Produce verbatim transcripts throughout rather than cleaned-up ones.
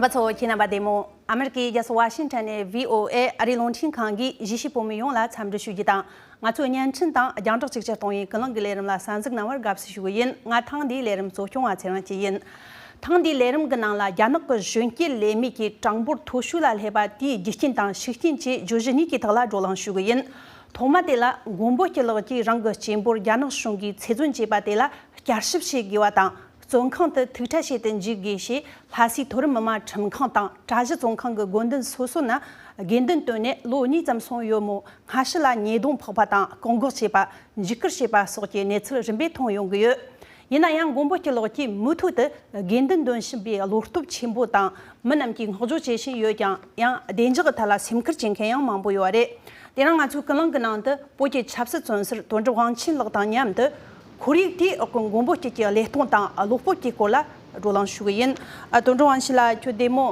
བུ་ཚོ་ཁྱེད་རྣམ་པ་བདེ་མོ། ཨ་མེ་རི་ཀའི་རྒྱལ་ས་ཝ་ཤིང་ཊོན་ནས་བྷི་ཨོ་ཨེ་ཨ་རིའི་རླུང་འཕྲིན་ཁང་གིས་གཞིས་བྱེས་བོད་མི་ཡོངས་ལ་འཚམས་འདྲི་ཞུ་རྒྱུ་དང་། ང་ཚོའི་བརྙན་འཕྲིན་དང་རྒྱང་བསྒྲགས་གཅིག་གྱུར་གཏོང་བའི་ཀུན་གླེང་གི་ལས་རིམ་ལ་གསན་གཟིགས་གནང་བར་དགའ་བསུ་ཞུ་གི་ཡིན། ང་ཐེངས་འདིའི་ལས་རིམ་གཙོ་སྐྱོང་བ་ཚེ་རིང་སྐྱིད་ཡིན། ཐེངས་འདིའི་ལས་རིམ་གྱི་ནང་ལ་རྒྱ་ནག་གི་གཞོན་སྐྱེས་ལས་མེད་ཀྱི་གྲངས་འབོར་མཐོ་ཤོས་ལ་སླེབས་པ་དེའི་རྒྱུ་རྐྱེན་དང་ཤུགས་རྐྱེན་བཅས་བརྗོད་གཞི་གཉིས་ཀྱི་ཐོག་ལ་བགྲོ་གླེང་ཞུ་གི་ཡིན། ཐོག་མ་དེ་ལ་མགོན་པོ་སྐྱིད་ལགས་ཀྱིས་རང་གི་གཅེན་པོར་རྒྱ་ནག་གཞུང་གིས་ཚེ་བཙོན་བྱས་པ་དེ་ལ་བསྐྱར་ཞིབ་བྱེད་དགོས་པ་དང་། བཙོན་ཁང་དུ་ཐུགས་ཁྲལ་བྱེད་དུ་འཇུག་དགོས་ཞེས་ལྷ་སའི་མཐོ་རིམ་མི་དམངས་ཁྲིམས་ཁང་དང་གྲྭ་བཞི་བཙོན་ཁང་གི་དགོན་འདུན་སོ་སོ་ན་དགོས་འདུན་བཏོན་ནས་ལོ་གཉིས་ཙམ་སོང་ཡོད་མོད། སྔ་ཕྱི་ལ་ཉེས་རྡུང་ཕོག་པ་དང་བཀག་འགོག་བྱས་པ། འཇིགས་སྐུལ་བྱས་པ་སོགས་ཀྱི་གནས་ཚུལ་རིམ་པས་མཐོང་ཡོང་གི་ཡོད། ཡིན་ན་ཡང་མགོན་པོ་སྐྱིད་ལགས་ཀྱིས་མུ་མཐུད་དུ་དགོས་འདུན་འདོན་བཞིན་པའི་བློ་སྟོབས་ཆེན་པོ་དང་། མི་རྣམས་ཀྱིས་བསྔགས་བརྗོད་བྱེད་བཞིན་ཡོད་ཀྱང་། ཡང་བདེ་འཇགས་ཀྱི་ཐད་ལ་སེམས་ཁུར་བྱེད་མཁན་ཡང་མང་པོ་ཡོད་རེད། དེ་རིང་ང་ཚོའི་ཀུན་གླེང་གི་ནང་དུ་བོད་ཀྱི་ཆབ་སྲིད་བཙོན་ཟུར་དོན་གྲུབ་དབང་ཆེན་ལགས་དང་མཉམ་དུ། ཁོར་ཡུག་དེའི་འོག་གི་མགོན་པོ་སྐྱིད་ཀྱི་བློས་གཏོང་དང་བློ་སྤོབས་ཀྱི་སྐོར་ལ་བགྲོ་གླེང་ཞུ་གི་ཡིན། ཨ། དོན་གྲུབ་དབང་ཆེན་ལགས་ཁྱོད་བདེ་མོ།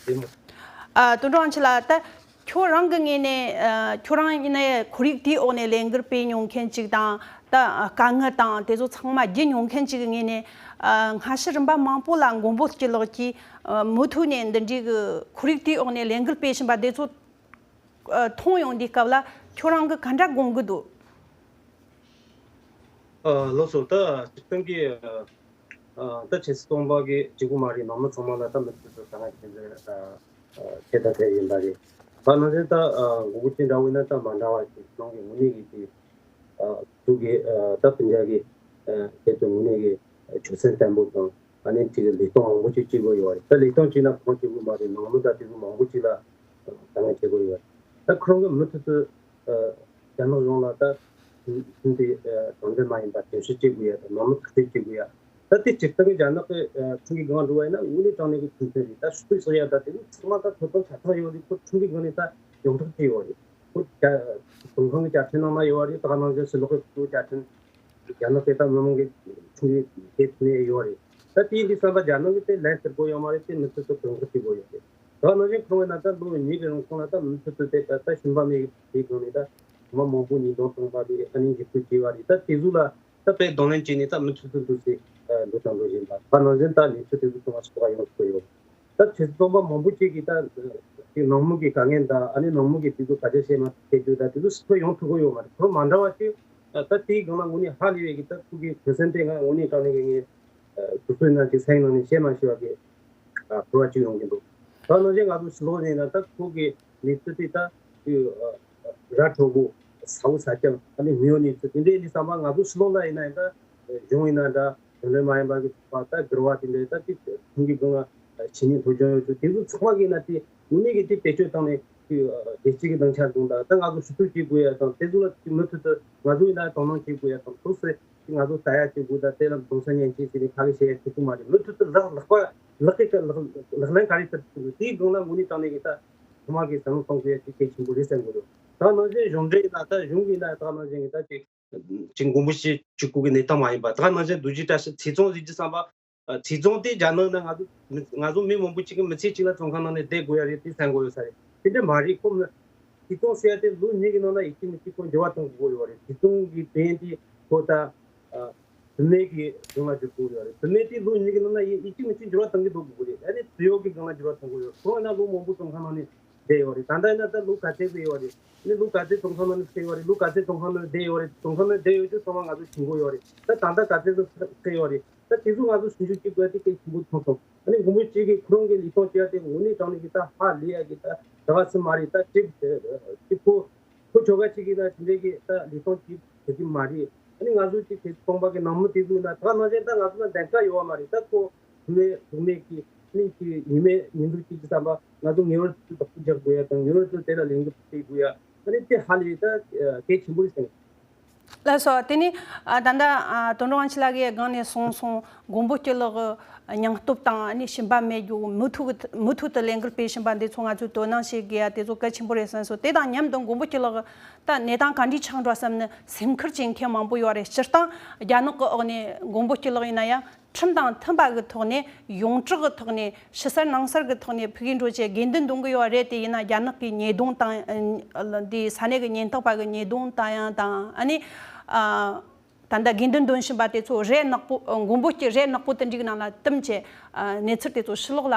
བདེ་མོ། ཨ། དོན་གྲུབ་དབང་ཆེན་ལགས། ད་ཁྱོད་རང་གི་ངོས་ནས། ཨ། ཁྱོད་རང་ཡིན་ན་ཁོར་ཡུག་དེའི་འོག་ནས་ལས་འགུལ་སྤེལ་མྱོང་མཁན་ཅིག་དང་། ད་དཀའ་ངལ་དང་དེ་ཚོ་ཚང་མ་བརྒྱུད་མྱོང་མཁན་ཅིག་གི་ངོས་ནས། ཨ། སྔ་ཕྱི་རིམ་པ་མང་པོ་ལ་མགོན་པོ་སྐྱིད་ལགས་ཀྱིས། ཨ། མུ་མཐུད་ནས་འདི་འདྲའི་གི་ཁོར་ཡུག་དེའི་འོག་ནས་ལས་འགུལ་སྤེལ་བཞིན་པ་དེ་ཚོ། ཨ། མཐོང་ཡོང་དུས་སྐབས་ལ་ཁྱོད་རང་གིས་ག་འདྲ་དགོངས་ཀྱི་འདུག་ཨ། ལགས་སོ། ད་སྤྱིར་བཏང་གི། ཨ། ད་ཆབ་སྲིད་བཙོན་པ་གི་གཅིག་པུ་མ་རེད། ནང་མི་ཚང་མ་ལ་ད་མུ་མཐུད་དུ་དཀའ་ངལ་འཕྲད་བཞིན། ཨ། ཨ། འཕྲད་དང་འཕྲད་བཞིན་པ་རེད། ད་ནང་བཞིན་ད། ཨ། མགོན་པོ་སྐྱིད་འདྲ་བོ་ཡིན་ན་ད་མ་འདྲ་བ་ཞིག་ཁོང་གི་དངོས་གནས་ཀྱི་དེ། ཨ། ཐུགས་ཀྱི། ཨ། ད་སྤུན་ཀྱག་གི། ཨ། ཆེད་དུ་དངོས་གནས་ཀྱི་ཆོད་སེམས་བརྟན་པོ་དང་། ཨ་ནི་དེ་གི་ལས་སྟངས་མང་པོ་ཅིག་བྱེད་དགོས་ཡོད་རེད། ད་ལས་སྟངས་བྱས་ན་ཁོང་གཅིག་པུ་མ་རེད། ནང་མི་ད་དེ་ཚོ་མང་པོ་ཅིག་ལ་དཀའ་ངལ་འཕྲད་དགོས་ཡོད་རེད། ད་ཁོང་གིས་མུ་མཐུད་དུ། ཨ། རྒྱ་ནག་གཞུང་ལ་ད་ཁྲིམས་དེ། ཨ། དྲང་བདེན་མ་ཡིན་པ་དོན་སྤྱི་བྱེད་དགོས་ཡ་དང་། ནང་མི་ཐག་གཅོད་བྱེད་དགོས་ཡ། ད་དེ་སྤྱིར་བཏང་གི་རྒྱ་ནག་གི། ཨ། ཁྲིམས་ཀྱི་སྒང་འགྲོ་བ་ཡིན་ན་དངོས་གནས་དྲང་གནས་ཀྱི་ཁྲིམས་མཐུན་རེད། ད་ཕྱོགས་བསྡུས་བྱེད་ཡ་ད་དེ་ཚང་མ་ད་ཐོབ་ཐང་ཆ་ཚང་ཡོད་རེད། ཁོ་ཁྲིམས་ཀྱི་སྒང་ནས་ད་ཡོངས་གྲགས་བྱས་ཡོད་རེད། ཁོ་བཙོན་ཁང་གི་བཅའ་ཁྲིམས་ནང་ན་ཡོད་རེད། ད་ག་ནང་བཞིན་ཕྱི་ལོགས་ཀྱི་བཅའ་ཁྲིམས། རྒྱ་ནག་དེ་ད་མི་མང་གི་ཁྲིམས་ཀྱི་དེ་ནས་ཡོད་རེད། ད་དེ་ཡིན་དུས་ཙམ་པ་རྒྱ་ནག་གི་དེ་ལན་སྟེར་དགོས་ཡོད་མ་རེད། དེ་མུ་མཐུད་དུ་དོན་འཁྱོལ་བྱེད་དགོས་ཡོད་རེད། ད་ག་ནང་བཞིན་ཁོང་གིས་ན་ད་ལོ་གཉིས་ཀྱི་རིང་ཁོང་ལ་ད་མུ་མཐུད་དུ་དེ་ད་ད་ཞུམ་པ་མེད་པའི་སྒང་ནས་ད་མི་མང་པོ་ཉེས་རྡུང་བཏང་པ་རེད། ཨ་ནི་འཇིགས་སྐུལ་བྱས་པ་རེད། ད་དེ་ཚོ་ལ་ད་དཔེ་གདོང་ལེན་བྱས་ནས་ད་མུ་མཐུད་དུ་འདུག་སེ་འགྲོ་དང་འགྲོ་བཞིན་པ། ད་ག་ནང་བཞིན་ད་གནས་ཚུལ་དེ་ཚོ་ཚང་མ་ཕྱོགས་ཁག་ཡོང་ཐུབ་ཡོད། ད་ཆབ་སྲིད་བཙོན་པ་མང་པོ་ཅིག་གིས་ད་དེ་ནང་མི་གི་དཀའ་ངལ་དང་། ཨ་ནི་ནང་མི་གིས་དེ་ཚོ་ག་འདྲ་བྱས་མ་བྱས་རྒྱུ་དང་། དེ་ཚོ་སུ་ཚོད་ཡོང་ཐུབ་ཀྱི་ཡོད་མ་རེད། ཁོ་མ་འདྲ་བ་ཅིག་ད་དེའི་སྒང་ལ་དངོས་གནས་ཧ་ལས་པའི་གི་ད་ཁོ་གི་གུས་སེམས་དེ་ང་དངོས་གནས་དྲང་གནས་ཀྱི་ངས་དུས་ཚོད་ནང་ཅིག་སེམས་ནང་ནས་བཤད་མ་ཤེས་པ་གི་ཨ། ཕོར་བ་གཅིག་ཡོང་གི་འདུག་ད་ནང་བཞིན་ང་ཚོ་ཕྱི་ལོགས་ནས་ན་ད་ཁོ་གི་གནས་ཚུལ་དེ་ད་དུས་ར་འཕྲོད་པོ། ས་འུ་ས་རྐྱང་། ཨ་ནི་མི་ཡོང་གནས་ཚུལ་དེ་འདྲའི་ཡིན་དུས་ཙམ་པ་ང་ཚོ་ཕྱི་ལོགས་ལ་ཡིན་ན་ཡང་ད་གཞུང་ཡིན་ན་འདྲ། གཞུང་འབྲེལ་མ་ཡིན་པ་གི་ཚོགས་པ། ད་སྒེར་བ་དེ་འདྲའི་ད་དེ་ཁྲིམས་ཀྱི་སྒང་ལ་ཆེད་གཉེར་སློབ་སྦྱོང་ཡོད་རྒྱུ་དེ་ཚོ་ཚང་མ་གིས་ན་དེ་དངོས་གནས་ཀྱི་དེ་བེད་སྤྱོད་བཏང་ནས་དེ་བདེ་སྐྱིད་ཀྱི་སྡིངས་ཆ་བཟུང་དང་། ད་ང་ཚོ་ཞུ་གཏུག་བྱེད་དགོས་ཡ་དང་། དེ་ཚོ་ལ་མུ་མཐུད་དུ་ང་ཚོ་ཡིན་ན་དོ་སྣང་བྱེད་དགོས་ཡ་དང་། ཐུགས་སེ་ང་ཚོ་ལྟ་ཡ་བྱེད་དགོས། ད་དེ་ལ་གདུང་སེམས་མཉེན་ཆས་བྱས་ནས་ཁ་ལག་བྱེད་ཡ་ཐུབ་ཀྱི་མ་རེད། མུ་མཐུད་དུ་ལག་ལག་པ་ལག་གི་ལག་ལག་ལེན་ག་རེ་ཐུབ་ཐུབ་དེའི་སྒང་ལ་དངོས་གནས་དྲང་གནས་ཀྱི་ད་ཚང་མ་གིས་བསམ་བློ་གཏོང་དགོས་ཡ་དེ་གལ་ཆེན་པོ་རེད་བསམ་གྱི་འདུག་ད་ནང་བཞིན་གཞུང་འབྲེལ་ཡིན་ན། ད་གཞུང་གིས་ན་ད་ནང་བཞིན་གྱི་ད་ཅིག་ཅིག་མགོན་པོ་སྐྱིད་གཅིག་པུ་གི་གནས་སྟངས་མ་ཡིན་པ། ད་ནང་བཞིན་རྡོ་རྗེ་བཀྲ་ཤིས་ཚེ་བཙོན་ཟེར་རྒྱུ་བསམ་པ། ཨ། ཚེ་བཙོན་དེ་རྒྱ་ནག་ནང་ང་ཚོ་མི་ང་ཚོ་མི་མང་པོ་ཅིག་གིས་མི་ཚེ་གཅིག་ལ་བཙོན་ཁང་ནང་ནས་བསྡད་དགོས་ཡ་རེད་དེ་བསམ་དགོས་ཡོད་ས་རེད། དེ་འདྲ་མ་རེད། ཁོ་མི་ཚེ་བཙོན་ཟེར་ཡ་དེ་ལོ་གཉིས་ཀྱི་ནང་ན་ཡིན་གཅིག་མིན་གཅིག་ཁོ་འགྱུར་བ་གཏོང་དགོས་ཡོད་རེད། ཚེ་བཙོན་གྱི་དོན་དེ་ཁོ་ད། ཨ། བུད་མེད་ཀྱི་སྒང་ལ་འགྱུར་དགོས་ཡོད་རེད། བུད་མེད་དེ་ལོ་གཉིས་ཀྱི་ནང་ན་ཡིན་གཅིག་མིན་གཅིག་འགྱུར་བ་གཏོང་གི་འགྲོ་དགོས་རེད། ཨ་ནི་ཚེ་གཡོག་གི་སྒང་ལ་འགྱུར་བ་གཏོང་དགོས་ཡོད། ཁོང་ཡིན་ན་ལོ་མང་པོ་བཙོན་ཁང་ནང་ནས་བསྡད་ཡོད་རེད། ད་ལྟ་ཡིན་ན་ད་ལོ་ག་ཚོད་ཕེབས་ཡོད་རེད། ཨ་ནི་ལོ་ག་ཚོད་བཙོན་ཁང་ནང་ནས་ཕེབས་ཡོད་རེད། ལོ་ག་ཚོད་བཙོན་ཁང་ནང་བསྡད་ཡོད་རེད། བཙོན་ཁང་ནང་བསྡད་ཡོད་རྒྱུ་ཚང་མ་ང་ཚོ་ཤེས་ཀྱི་ཡོད་རེད། ད་ད་ལྟ་ག་ཚོད་ཙམ་ཕེབས་ཡོད་རེད། ད་དེ་ཚོ་ང་ཚོ་ཞིབ་འཇུག་བྱེད་དགོས་ཡ་དེ་གལ་ཆེན་པོ་མཐོང་སོང་། ཨ་ནི་མགོན་པོ་སྐྱིད་ཀྱིས་ཁོ་རང་གི་ལུས་སྟོབས་བྱེད་ཡ་དེ་དངོས་གནས་དྲང་གནས་ཀྱི་ད་ཧ་ལས་ཡ་གི་ད་ད་ག་ཙམ་མ་རེད། ད་ཅིག་ཅིག་ཁོ་ཁོ་ཁྱོ་ག་ཅིག་གིས་ན་དེ་འདྲའི་གི་ད་ལུས་སྟོབས་ཅིག་བྱེད་ཀྱི་མ་རེད། ཨ་ནི་ང་ཚོ་ཅིག་དེ་སྟོང་པ་གི་ནང་མི་དེ་ཚོ་ན་ད་ནང་བཞིན་ད་ང་ཚོ་ན་གདེང་ཁ་ཡོད་བ་མ་རེད། ད་ཁོ་བུད་མེད་བུད་མེད་ཀྱི་ནི་ཅིག་ཉི་མའི་ཉིན་དུ་ཅིག་གི་བསམ་པ་ང་ཚོ་ངེས་པར་དུ་བདག་པོ་རྒྱག་དགོས་ཡ་དང་། ངེས་པར་དུ་དེ་ལ་ལས་འགུལ་སྤེལ་དགོས་ཡ། ཨ་ནི་དེ་ཧ་ལས་ད་གལ་ཆེན་པོ་རེད་བསམ། ལགས་སོ། དེ་ནས་ཨ་ད་ལྟ་ཨ་དོན་གྲུབ་དབང་ཆེན་ལགས་ཀྱིས་སྒང་ནས་གསུངས་སོང་། མགོན་པོ་སྐྱིད་ལགས་སྙིང་སྟོབས་དང་། ཨ་ནི་ཞུམ་པ་མེད་རྒྱུ། མུ་མཐུད་མུ་མཐུད་དུ་ལས་འགུལ་སྤེལ་བཞིན་པ་འདི་ཚོ་ང་ཚོས་དོ་སྣང་བྱེད་དགོས་ཡ་དེ་ཚོ་གལ་ཆེན་པོ་རེད་བསམ་སོང་། དེ་དང་མཉམ་དུ་མགོན་པོ་སྐྱིད་ལགས་ད་གནས་སྟངས་ག་འདྲས་ཆགས་འགྲོ་བསམ་ནས་སེམས་ཁུར་བྱེད་མཁན་མང་པོ་ཡོད་རེད། སྤྱིར་བཏང་རྒྱ་ནག་གི་འོག་ནས་མགོན་པོ་སྐྱིད་ལགས་ཡིན་ན་ཡང་། ཁྲིམས་དང་མཐུན་པ་གི་ཐོག་ནས། ཡོངས་གྲགས་ཀྱི་ཐོག་ནས། ཕྱི་གསར་ནང་གསར་གྱི་ཐོག་ནས་ཕ་གིར་འགྲོ་ཆེད་དགོས་འདུན་འདོན་གྱི་ཡོད་རེད། དེ་ཡིན་ན་རྒྱ་ནག་གིས་ཉེས་རྡུང་དང་། འདི་ས་གནས་ཀྱི་ཉེན་རྟོག་པ་གིས་ཉེས་རྡུང་བཏང་ཡ་དང་། ཨ་ནི་ཨ་ ད་ལྟ་དགོས་འདུན་འདོན་བཞིན་པ་དེ་ཚོ་རས་ནག་པོ་ཨ་མགོན་པོ་སྐྱིད་རས་ནག་པོ་དེ་འདྲའི་ནང་ལ་བཏུམས་བྱས་ཨ་གནས་ཚུལ་དེ་ཚོ་ཕྱི་ལོགས་ལ་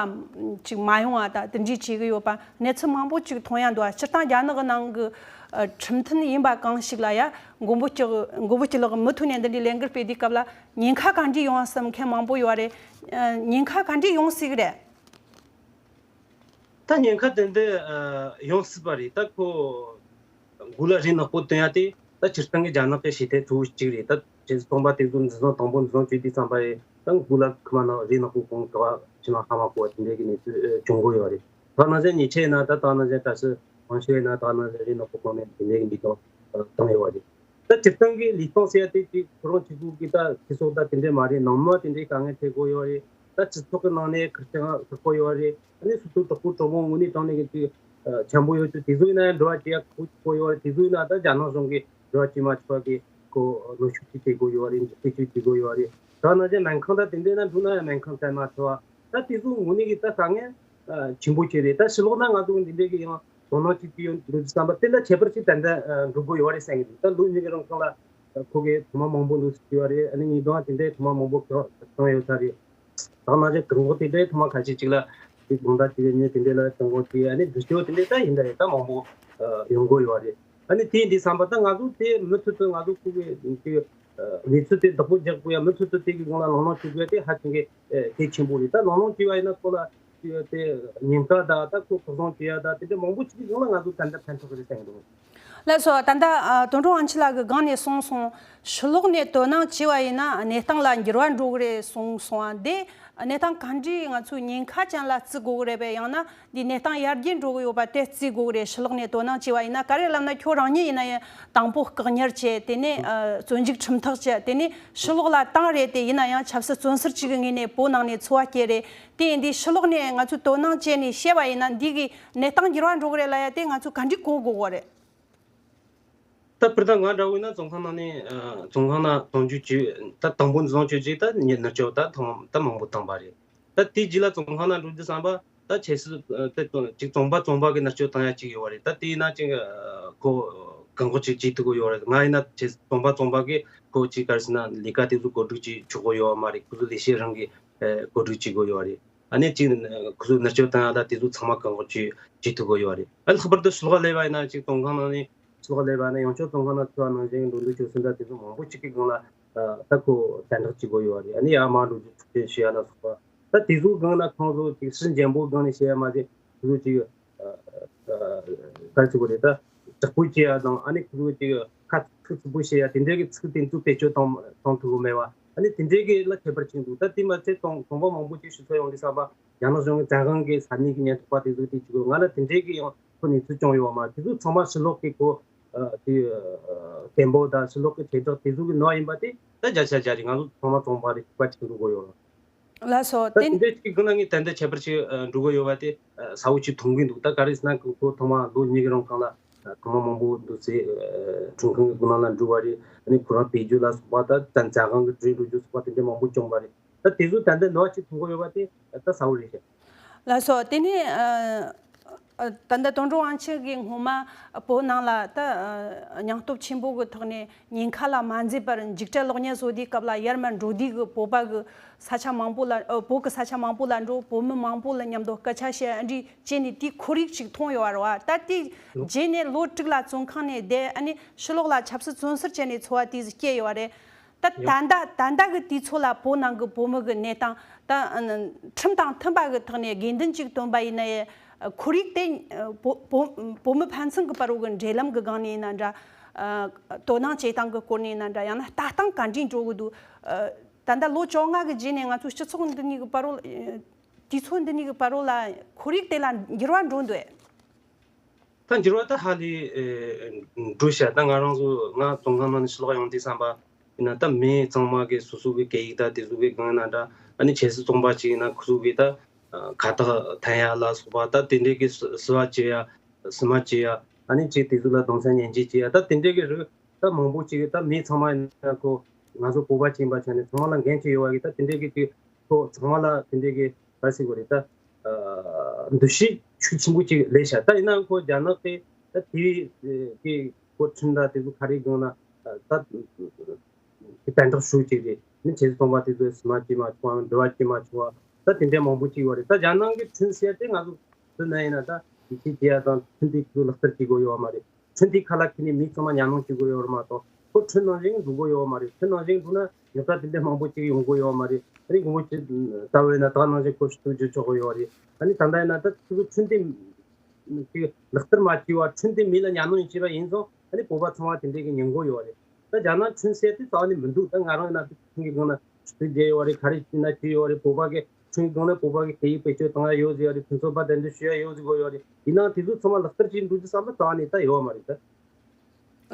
ཅིག་མ་ཡོང་བ་དང་དེ་འདྲའི་བྱེད་གི་ཡོད་པ་གནས་ཚུལ་མང་པོ་ཅིག་མཐོང་ཡ་འདུག་སྤྱིར་བཏང་རྒྱ་ནག་གི་ནང་གི་ཨ་ཁྲིམས་མཐུན་ཡིན་པ་གང་ཞིག་ལ་ཡ་མགོན་པོ་སྐྱིད་མགོན་པོ་སྐྱིད་ལགས་མུ་མཐུད་ནས་འདི་འདྲའི་ལས་འགུལ་སྤེལ་དུས་སྐབས་ལ་ཉེན་ཁ་ག་འདྲས་ཡོང་བསམ་མཁན་མང་པོ་ཡོད་རེད། ཨ་ཉེན་ཁ་ག་འདྲས་ཡོང་སྲིད་གི་རེད། ད་ཉེན་ཁ་དེ་འདྲ་ཨ་ཡོང་སྲིད་པ་རེད། ད་ཁོ་མགོ་ལ་རས་ནག་པོ་བཏོན་ཡ་དེ་ད་སྤྱིར་བཏང་གི་རྒྱ་ནག་གི་བྱེད་ཐབས་གཙོ་བོ་གཅིག་རེད། ད་བྱས་ཙང་སྟོང་པ་དེ་ཚོ་འཛིན་བཟུང་དང་པོ་འཛིན་བཟུང་བྱས་དུས་ཙམ་པ་ཡིན་ད་མགོ་ལ་ཁུ་མ་ནག་རས་ནག་པོ་གང་ག་བ་ཕྱི་ནང་ཧ་མ་གོ་བ་དེ་འདྲའི་གི་གནས་ཚུལ་ཨ་བྱུང་གི་ཡོད་རེད། ད་ནང་བཞིན་ཉེས་ཆད་ཡིན་ན་ད་ད་ནང་བཞིན་གལ་སྲིད་དབང་ཤེད་ཡིན་ན་ད་ནང་བཞིན་རས་ནག་པོ་གང་ནས་དེ་འདྲའི་གི་འབུད་གཏོང་བཏང་ཡོད་རེད། ད་སྤྱིར་བཏང་གི་ལུས་སྟོབས་ཟེར་ཡ་དེ་ཅིག་ཁོ་རང་གཅིག་པུ་གི་ད་སྤྱི་ཚོགས་ད་དེ་འདྲས་མ་རེད། ནང་མི་དེ་འདྲས་དཀའ་ངལ་འཕྲད་དགོས་ཡོད་རེད། ད་སྤྱི་ཚོགས་ཀྱི་ནང་ནས་ཁེར་རྐྱང་ཁག་པོ་ཡོད་རེད། ཨ་ནི་སོ་སོའི་གྲོགས་པོ་གྲོགས་མོ་དངོས་གནས་དྲང་གནས་ཀྱི་ཅིག་ཆེན་པོ་ཡོད་ཅིག་དེ་ཚོ་ཡིན་ན་ཡང་འགྲོ་བ་བྱེད་ཡ་ཁག་པོ་ཡོད་རེད། དེ་ཚོ་ཡིན་ན་ད་རྒྱ་ནག་གཞུང་གིས་འགྲོ་བ་བྱེད་མ་ཆོག་པ་གི་ཁོ་གནོན་ཤུགས་ཅིག་སྤྲད་དགོས་ཡོད་རེད། འཇིགས་སྐུལ་ཅིག་བྱེད་དགོས་ཡོད་རེད། ད་ནང་བཞིན་སྨན་ཁང་ད་དེ་འདྲས་ན་འགྲོ་ན་ཡང་སྨན་ཁང་བཙལ་མ་ཐུབ་པ་ད་དེ་ཚོ་དངོས་གནས་ཀྱི་ད་དཀའ་ངལ་ཆེན་པོ་ཅིག་རེད། ད་ཕྱི་ལོགས་ན་ང་ཚོ་འདི་འདྲས་ཀྱི་ཡང་དོ་སྣང་བྱེད་ཀྱི་ཡོད་འདུག་བསམ་པ་དེ་ལ་ཁྱད་པར་ཅིག་ཏན་ཏན་འགྲོ་དགོས་ཡོད་རེད་བསམ་གྱི་འདུག་ད་ལོ་གཉིས་ཀྱི་རིང་ཁོང་ལ་ཁོ་གིས་ཐེངས་མ་མང་པོ་འདུག་ཟེར་གྱི་ཡོད་རེད། ཨ་ནི་ཉིས་སྟོང་དེ་འདྲའི་ཐེངས་མ་མང་པོ་བཏང་ཡོད་ས་རེད། ད་ནང་བཞིན་བཀག་འགོག་དེ་འདྲའི་ཐེངས་མ་ཁ་ཤས་ཅིག་ལ་དེ་དགོང་དག་དེ་ཉིན་དེ་འདྲའི་ལ་བཀག་འགོག་དེ་ཨ་ནི་འདྲི་གཅོད་དེ་འདྲའི་ད་ཡིན་ད་ཡིན་ད་མང་པོ་ཡོང་གི་ཡོད་རེད། ཨ་ནི་དེ་འདི་བསམ་པ་ད་ང་ཚོ་དེ་མུ་མཐུད་དུ་ང་ཚོ་ཁོ་གི་དེ་གནས་ཚུལ་དེ་བདག་པོ་རྒྱག་དགོས་ཡ་མུ་མཐུད་དུ་དེ་གི་སྒང་ལ་ལམ་ལྷོང་བྱེད་དགོས་ཡ་དེ་ཧ་ཅང་གི་གལ་ཆེན་པོ་རེད། ད་ལམ་ལྷོང་བྱེད་པ་ཡིན་ན་ཁོ་ལ་དེ་ཉེན་ཁ་དང་ད་ཁོ་ཁོ་སང་བྱེད་ཡ་ད་དེ་འདྲ་མང་པོ་ཅིག་གི་སྒང་ལ་ང་ཚོ་ཏན་ཏན་ཕན་ཐོགས་ཀྱི་རེད་བསམ་གི་འདུག་ལགས་སོ། ད་ལྟ་ཨ་དོན་གྲུབ་དབང་ཆེན་ལགས་ཀྱིས་སྒང་ནས་གསུངས་སོང་། ཕྱི་ལོགས་ནས་དོ་སྣང་བྱས་པ་ཡིན་ན་གནས་སྟངས་ལ་འགྱུར་བ་འགྲོ་གི་རེད་གསུངས་སོང་བ་འདི་གནས་སྟངས་ག་འདྲའི་ང་ཚོས་ཉེན་ཁ་ཅན་ལ་བརྩི་དགོས་ཀྱི་རེད་པས། ཡང་ན་འདི་གནས་སྟངས་ཡར་རྒྱས་འགྲོ་གི་ཡོད་པ་དེ་བརྩི་དགོས་ཀྱི་རེད། ཕྱི་ལོགས་ནས་དོ་སྣང་བྱས་པ་ཡིན་ན་ག་རེ་ལབ་ན་ཁྱོད་རང་ཉིད་ཡིན་ན་ཡང་དང་པོ་བཀག་ཉར་བྱས་དེ་ནས་ཨ་བཙོན་འཇུག་ཁྲིམས་ཐག་བཅད་དེ་ནས་ཕྱི་ལོགས་ལ་བཏང་རེད། དེ་ཡིན་ན་ཡང་ཆབ་སྲིད་བཙོན་ཟུར་གཅིག་གི་ངོས་ནས་བོད་ནང་ནས་འཚོ་བ་སྐྱེལ་རེད། དེ་ཡིན་དུས་ཕྱི་ལོགས་ནས་ང་ཚོས་དོ་སྣང་བྱས་ནས་བཤད་པ་ཡིན་ན་འདི་གི་གནས་སྟངས་འགྱུར་བ་འགྲོ་གི་རེད་ལབ་ཡ་དེ་ང་ཚོས་ག་འདྲས་གོ་དགོས་གོ་རེད། ད་སྤུར་ད་ང་འདྲ་བོ་ཡིན་ན་བཙོན་ཁང་ནང་ནས་ཨ་བཙོན་ཁང་ནང་བཙོན་འཇུག་བྱས་ད་དང་པོ་འཛིན་བཟུང་བྱས་རྗེས་ད་ཉེ་མནར་གཅོད་ད་ཐེངས་ད་མང་པོ་བཏང་པ་རེད། ད་དེའི་རྗེས་ལ་བཙོན་ཁང་ནང་འགྲོ་དུས་བསམ་པ་ད་ཁྱེད་སུ་ད་ཅིག་བཙོན་པ་བཙོན་པ་གི་མནར་གཅོད་བཏང་ཡ་ཅིག་ཡོད་པ་རེད། ད་དེ་ཡིན་ན་ཅིག་ཁོ་བཀག་འགོག་ཅིག་བྱེད་ཐུབ་ཀྱི་ཡོད་རེད། ང་ཡིན་ན་ཁྱེད་བཙོན་པ་བཙོན་པ་གི་ཁོ་ཅིག་ག་རེ་ཟེར་ན་ལས་ཀ་དེ་ཚོ་གོ་སྒྲིག་ཅིག་ཆོག་གི་ཡོད་པ་མ་རེད། ཁོ་ཚོ་ལས་བྱེད་རང་གི་གོ་སྒྲིག་བྱེད་དགོས་ཡོད་རེད། ཨ་ནི་གཅིག་ཁོ་ཚོ་མནར་གཅོད་བཏང་ཡ་ལ་དེ་ཚོ་ཚང་མ་བཀག་འགོག་བྱེད་བྱེད་ཐུབ་ཀྱི་ཡོད་རེད། ཨ་ལྷག་པར་དུ་ཕྱི་ལོགས་ལ་སླེབས་པ་ཡིན་ན་གཅིག་བཙོན་ཁང་ནང་ནས་ཕྱི་ལོགས་ལ་སླེབས་པ་ཡིན་ན་ཡང་བསྐྱར་བཙོན་ཁང་ནང་ཚུད་པ་ནང་བཞིན་འགྲོ་འདུག་སྤྱོད་གསུམ་དང་དེ་ཚོ་མང་པོ་ཅིག་གི་སྒང་ལ་ད་ཁོ་དམ་དྲག་བྱེད་དགོས་ཡོད་རེད། ཨ་ནི་ཡར་མར་འགྲོ་རྒྱུ་འཕྲོག་བཅོམ་བྱེད་ཡ་ལ་སོགས་པ་ད་དེ་ཚོའི་སྒང་ལ་ཁོང་ཚོ་ཅིག་སྲིད་འཇམ་པོའི་སྒང་ནས་བཤད་ཡ་མ་ཟད་ཁོ་ཚོ་ཅིག་ག་རེ་ཟེར་དགོས་རེད། ད་དྲག་པོ་བྱེད་ཡ་དང་ཨ་ནི་ཁོ་ཚོ་ཅིག་ཁ་ཚིག་ཚིག་པོ་བཤད་ཡ་དེ་འདྲའི་གི་ཚིག་དེ་ཚོ་བེད་སྤྱོད་གཏོང་གཏོང་ཐུབ་ཀྱི་མེད་པ་ཨ་ནི་དེ་འདྲའི་གི་ལ་ཁྱད་པར་ཕྱིན་འདུག་ད་དེ་མ་ཚད་གྲོང་གྲོང་པ་མང་པོ་ཅིག་ཞུ་ཚོད་ཡོང་དུས་བསམ་པ་རྒྱ་ནག་གཞུང་གི་བཙན་དབང་གི་ས་གནས་ཀྱི་ཉེན་རྟོག་པ་དེ་ཚོ་དེ་བྱེད་དགོས། ང་ལ་དེ་འདྲའི་གི་ཡང་ཁོ་གནས་ཚུལ་བྱུང་ཡོད་མ་རེད། དེ་ཚོ་ཚང་མ་ཕྱི་ལོགས་ཀྱི་ཁོ་དེ་བཙན་པོ་དང་ཕྱི་ལོགས་ཀྱི་དྲིལ་བསྒྲགས་དེ་ཚོ་གི་ནང་ཡིན་པ་དེ་ད་བརྒྱ་ཆ་བརྒྱ་རེད། ང་ཚོ་ཚང་མ་གྲོང་པ་རེད། ཁྱད་པར་ཕྱིན་འགྲོ་དགོས་ཡོད་རེད། ལགས་སོ། ད་དེ་དེ་འདྲའི་ཅིག་སྒང་ལ་ངས་ཏན་ཏན་ཁྱད་པར་ཅིག་འགྲོ་གི་ཡོད་པ་དེ་གསལ་བོ་ཅིག་མཐོང་གི་འདུག་ད་ག་རེ་ཟེར་ན་ཁོ་ཐོག་མ་ལོ་གཉིས་ཀྱི་རིང་གང་ལ་ཐོག་མ་མང་པོ་འདུག་ཟེར་ཁྲིམས་ཁང་གི་སྒོ་ནང་ལ་འགྲོ་བ་རེད། ཨ་ནི་ཁོ་རང་བེད་སྤྱོད་ལ་སོགས་པ་ད་བཙན་བཙན་དབང་གི་གྲོས་འགྲོ་རྒྱུ་སོགས་པ་དེ་འདྲ་མང་པོ་བྱུང་བ་རེད། ད་དེ་ཚོ་ད་ལྟ་ནོར་ཅིག་མཐོང་གི་ཡོད་པ་དེ་ད་གསལ་བོ་རེད་ཤག་ལགས་སོ། དེ་ནས་ཨ་ཨ་ད་ལྟ་དོན་གྲུབ་དབང་ཕྱུག་གིས་སྔོན་མ་བོད་ནང་ལ་ད་ཨ་སྙིང་སྟོབས་ཆེན་པོ་གི་ཐོག་ནས་ཉེན་ཁ་ལ་མ་འཛེམས་པར་འཇིགས་བྲལ་གློག་བརྙན་བཟོ་དུས་སྐབས་ལ་ཡར་མར་འགྲོ་དུས་ཀྱི་བོད་པ་གི་ས་ཆ་མང་པོ་ལ་ཨ་བོད་ཀྱི་ས་ཆ་མང་པོ་ལ་འགྲོ་བོད་མི་མང་པོ་ལ་མཉམ་དུ་སྐད་ཆ་བཤད་ཨ་འདྲས་བྱས་ནས་དེའི་ཁོར་ཡུག་ཅིག་མཐོང་ཡོད་རེད་བ། ད་དེ་རྗེས་ནས་ལོ་དྲུག་ལ་བཙོན་ཁང་ནས་བསྡད་ཨ་ནི་ཕྱི་ལོགས་ལ་ཆབ་སྲིད་བཙོན་ཟུར་བྱས་ནས་འཚོ་བ་དེ་ཟིག་སྐྱེལ་ཡོད་རེད། ད་ད་ཡང་ལྟ་ད་ལྟ་གི་དུས་ཚོད་ལ་བོད་ནང་གི་བོད་མི་གི་གནས་སྟངས་ད་ཨ་ཁྲིམས་དང་མཐུན་པ་གི་ཐོག་ནས་དགོས་འདུན་ཅིག་བཏོན་པ་ཡིན་ན་ཡང་ཁོར་ཡུག་དེ་བོད་བོད་བོད་མི་ཕན་ཚུན་གི་བར་བོ་གི་འབྲེལ་ལམ་གི་སྒང་ནས་ཡིན་ན་འདྲ། ཨ་དོ་སྣང་བྱེད་སྟངས་གི་སྐོར་ནས་ཡིན་ན་འདྲ། ཡང་ན་ལྟ་སྟངས་ག་འདྲས་འགྲོ་གི་འདུག་ཨ་ད་ལྟ་ལོ་བཅོ་ལྔ་གི་རྗེས་ནས་ང་ཚོའི་སྤྱི་ཚོགས་འདི་ནས་གི་བར་བོ་ཨ་དུས་ཚོད་འདི་ནས་གི་བར་བོ་ལ་ཁོར་ཡུག་དེ་ལ་འགྱུར་བ་འགྲོ་འདུག་ད་འགྱུར་བ་ད་ཧ་ལས་ཨེ་འགྲོ་ཤག་ད་ང་རང་ཚོ་ང་བཙོན་ཁང་ནང་ནས་ཕྱི་ལོགས་ཡོང་དུས་བསམ་པ་ཡིན་ན་ད་མི་ཚང་མ་གི་སོ་སོ་གི་སྐད་ཡིག་ད་དེ་ཚོ་གི་སྒང་ན་འདྲ། ཨ་ནི་ཆབ་སྲིད་བཙོན་པ་ཅིག་ཡིན་ན་ཁོ་ཚོ་གི་ད་ཁ་བཏགས་འཐེན་ཡ་ལ་སོགས་པ་ད་དེ་འདྲའི་གི་བསུ་བསུ་བ་བྱེད་ཡ་བསུ་མ་བྱེད་ཡ་ཨ་ནི་ཅིག་དེ་ཚོ་ལ་གདུང་སེམས་མཉེན་ཆེ་བྱེད་ཡ་ད་དེ་འདྲའི་གི་རིགས་ད་མང་པོ་ཅིག་གི་ད་མི་ཚང་མ་ཡིན་ན་ཁོ་ང་ཚོ་བོད་པ་ཅིག་ཡིན་པ་ཆ་ནས་ཚང་མ་ལ་འགན་ཅིག་ཡོད་པ་གི་ད་དེ་འདྲའི་གི་ཅིག་ཁོ་ཚང་མ་ལ་དེ་འདྲའི་གི་ག་རེ་ཟེར་དགོས་རེད། ད་ཨ་འདུ་ཤེས་ཤུགས་ཆེན་པོ་ཅིག་སླེབས་ཤག་ད་ཡིན་ནའང་ཁོ་རྒྱ་ནག་གི་ད་དེ་གི་ཁོ་ཁྲིམས་དང་དེ་ཚོ་ག་རེ་དགོངས་ན་ད་ དེ་དན་རྟགས་ཤོས་གཅིག་རེད། ནི་ཆེད་དུ་གཏོང་བ་དེ་ཚོས་སི་མ་བྱེད་མ་ཆོག་པའམ་འབྲེལ་བ་བྱེད་མ་ཆོག་པ། ད་དེ་འདྲའི་མང་པོ་ཅིག་ཡོད་རེད། ད་རྒྱ་ནག་གི་ཁྲིམས་ཟེར་དེ་ང་ཚོ་དེ་ན་ཡིན་ན་ད་ཡིད་ཆེས་བྱེད་ཡ་དང་ཁྲིམས་དེ་ཚོ་ལག་བསྟར་བྱེད་དགོས་ཡོད་མ་རེད། ཁྲིམས་དེ་ཁ་ལག་ཁྱེར་ནས་མི་ཚང་མ་ཉམས་མྱོང་བྱེད་དགོས་ཡོད་རེད་མ་གཏོགས། ཁོ་ཁྲིམས་ནང་བཞིན་འགྲོ་དགོས་ཡོད་མ་རེད། ཁྲིམས་ནང་བཞིན་འགྲོ་ན་རྙོག་དྲ་དེ་འདྲའི་མང་པོ་ཅིག་ཡོང་དགོས་ཡོད་མ་རེད། ཨ་ནི་མགོན་པོ་ཅིག་ལྟ་བས་ན་ད་ནང་བཞིན་ཁོ་ཞུ་གཏུག་བྱེད་ཆོག་གི་ཡོད་རེད། ཨ་ནི་ད་ལྟ་ཡིན་ན་ད་ཁོ་ཚོ་ཁྲིམས་དེ་ཅིག་ལག་བསྟར་མ་བྱས་པ་ཁྲིམས་དེ་མི་ལ་ཉམས་མྱོང་བྱས་པ་ཡིན་ཙང་ཨ་ནི་བོད་པ་ཚང་མ་དེ་འདྲའི་གི་ཉན་གོ་ཡོད་རེད། ད་རྒྱ་ནག་ཁྲིམས་ཟེར་དེ་རྩ་བ་ནས་མི་འདུག་ད་ང་རང་ཡིན་ན་ཁྲིམས་ཀྱི་སྒང་ན་ཞུ་གཏུག་བྱས་ཡོད་རེད། ག་རེ་བྱས་ན་བྱས་ཡོད་རེད། བོད་པ་གི་ཁྲིམས་ཀྱི་སྒང་ན་བོད་པ་གི་སྐད་ཡིག་བེད་སྤྱོད་བཏང་ཡ་ཡོད་ཟེར་ཡོད་རེད། ཕུན་ཚོགས་པ་གདན་འདྲེན་ཞུ་ཡ་ཡོད་ཟེར་གོ་ཡོད་རེད། ཡིན་ནའང་དེ་ཚོ་ཚང་མ་ལག་བསྟར་བྱེད་འགྲོ་རྒྱུ་བསམ་པ་རྩ་བ་ནས་ད་ཡོད་མ་རེད་ད།